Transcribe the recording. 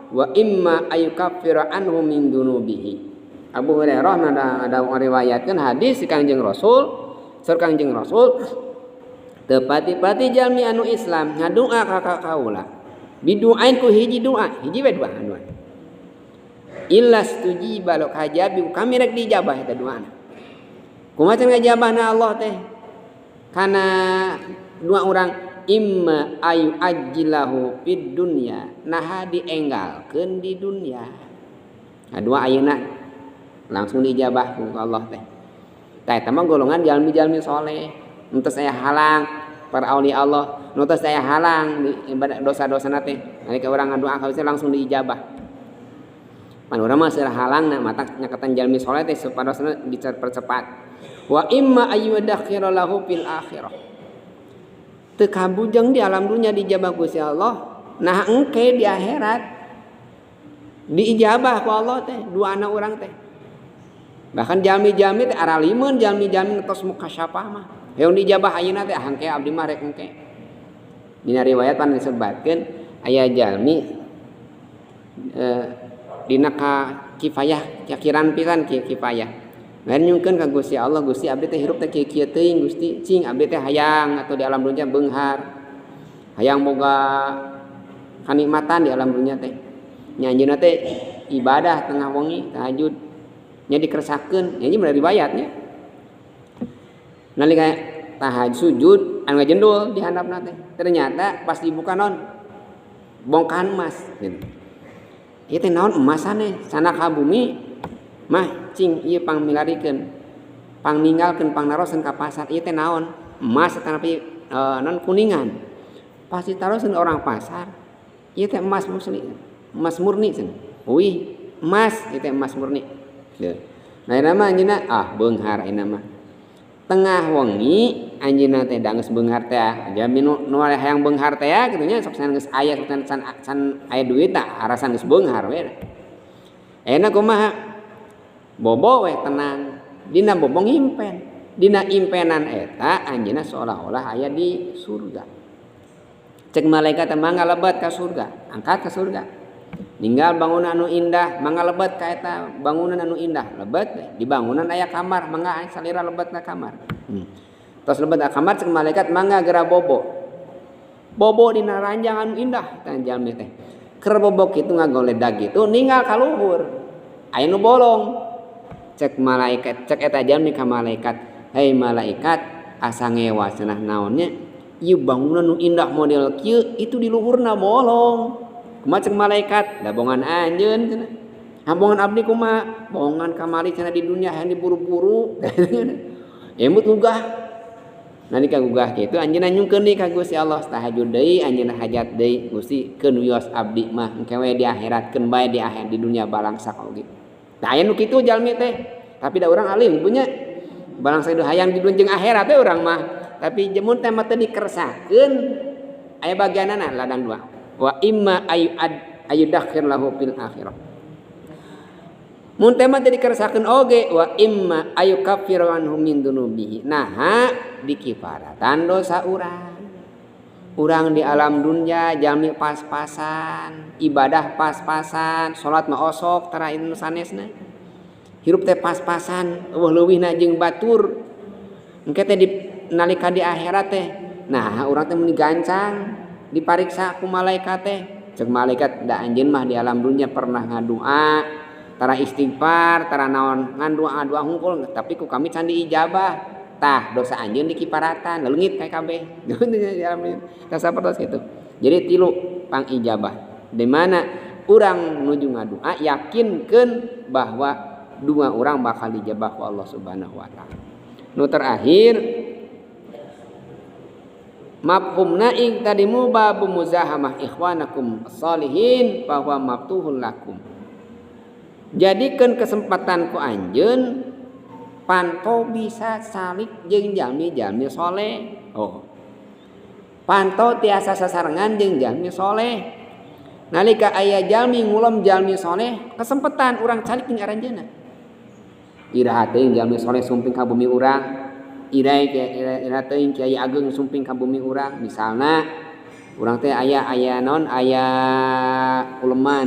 Wa imma ayukaffira anhu min dunubihi. Abu Hurairah ada meriwayatkan hadis si Kangjeng Rasul, saur Kangjeng Rasul, teu pati-pati jalmi anu Islam ngadua ka kaula biduain ku hiji doa, hiji we doa anu illa stujiba lahu, kajabi kami rek dijabah eta doana. Kumaha cenah ngajabahna Allah teh kana dua orang? Imma ayu ajjilahu fid dunya, naha dienggalkeun di dunya. Nah, dua ayeuna langsung diijabah ku Allah teh. Tah, eta mah golongan jalmi-jalmi soleh, nu teu saya halang para aulia Allah, nu teu saya halang di ibadah dosa-dosana teh. Nalika urang ngadoa ka langsung diijabah. Pan urang mah seueur halangna, matak nyaketan jalmi soleh teh supadosna dipercepat. Wa imma ayyudakhira lahu fil akhirah. Teu kabujeng di alam dunia dijabah Gusti Allah, nah engke di akhirat diijabah ku Allah teh dua anak urang teh. Bahkan jalmi-jalmi teh aralimeun, jalmi-jalmi tos mukasyafah mah hoyong dijabah ayeuna teh, ah, engke abdi mah rek engke. Dina riwayat pan disebatkeun aya jalmi dina ka kifayah kiran pisan kifayah. Lain nyungkeun ka Gusti Allah, "Gusti, abdi teh hirup teh kieu-kieu teuing, Gusti, cing abdi teh hayang atuh di alam dunia beunghar, hayang boga kanikmatan di alam dunia teh." Nya anjeunna teh ibadah tengah wengi, tahajud nya dikersakeun nya, ieu riwayatnya. Nalika tahajud sujud, anu ngajendul di handapna teh ternyata pas dibuka non bongkahan emas gitu. Ieu teh naon emasane sana ka bumi mah? Cing ieu pangmilarikeun, pangninggalkeun, pangnaroseun ka pasar. Ieu teh naon, emas tetapi non kuningan. Pasti taroskeun orang pasar, ieu teh emas musli, emas murni cenah. Wih, emas ieu teh, emas murni. Nah, ieu mah anjeunna ah beunghar ayeuna mah. Tengah wengi anjeunna teh da geus beunghar teh, jalmi nu hayang beunghar teh kitu nya, sok geus aya, sok can, can aya duit tah arasan geus beunghar we. Ayeuna kumaha? Bobo we tenang, dina bobo ngimpen, dina impenan eta anjeunna seolah-olah aya di surga. Cek malaikat, "Mangga lebet ka surga." Angkat ka surga, ninggal bangunan anu indah, mangga lebet ka eta bangunan anu indah. Lebet di bangunan, aya kamar, mangga salira lebet ka kamar. Tos lebet ka kamar, cek malaikat, "Mangga gera bobo." Bobo dina ranjang anu indah. Tah, jalmi teh keur bobo kitu ngagoledag gitu, ninggal ka luhur aya nu bolong. Cek malaikat, cek eta jalmi ka malaikat, "Hei malaikat, asa ngewa cenah, naonnya ieu bangunan nu indah model kieu itu di luhurna bolong? Kumaha?" Cek malaikat, "Da bongan anjeun cenah." "Bongan abdi kumaha?" "Bongan kamari cenah di dunia hayang diburu-buru." Emut gugah. Nalika gugah kitu, anjeunna nyungkeun deui ka Gusti Allah, tahajud deui anjeunna, hajat deui, "Gusti, keun wios abdi mah, engke we di akhirat, keun bae di akhirat, di dunia balangsak oge." Tah, aya nu kitu jalmi teh, tapi da urang alim punya balangsak hayang di dunia jeung akhirat teh urang mah. Tapi jemun teh mah teu dikersakeun, aya bagianana ladang dua. Wa imma ayu ayudakhir lahu fil akhirah. Mun teh mah teu dikersakeun oge, wa imma ayukaffiru anhu min dunubihi. Naha dikifaratan dosa urang. Urang di alam dunia jalmi pas-pasan, ibadah pas-pasan, salat mah osok tara nu sanesna. Hirup teh pas-pasan, eueuh leuwihna jeung batur. Engke teh di nalika di akhirat teh, nah urang teh mun digancang, dipariksa ku malaikat teh. Cek malaikat, "Da anjeun mah di alam dunia pernah ngadua, tara istighfar, tara naon, ngan doa-doa hungkul, tapi ku kami can diijabah. Tah, dosa anjeun dikiparatan, leungit kayak kabeh." Tah, sapertos kitu. Jadi tilu pangijabah. Di mana urang nuju ngadua yakinkeun bahwa dua orang bakal dijabah ku Allah Subhanahu wa Taala. Nu terakhir, mafhumna tadimu babu muzahamah ikhwanakum salihin bahwa maftuhul lakum. Jadikan kesempatan ku anjeun panto bisa salik jeung jalmi-jalmi soleh. Oh. Panto tiasa sasarengan jeung jalmi soleh. Nalika aya jalmi ngulom jalmi soleh, kesempatan urang calik jeung aranjeunna. Iraha teuing jalmi soleh sumping ka bumi urang? Iraha teuing Kiai Ageng sumping ka bumi urang? Misalna urang teh aya aya non aya uleman.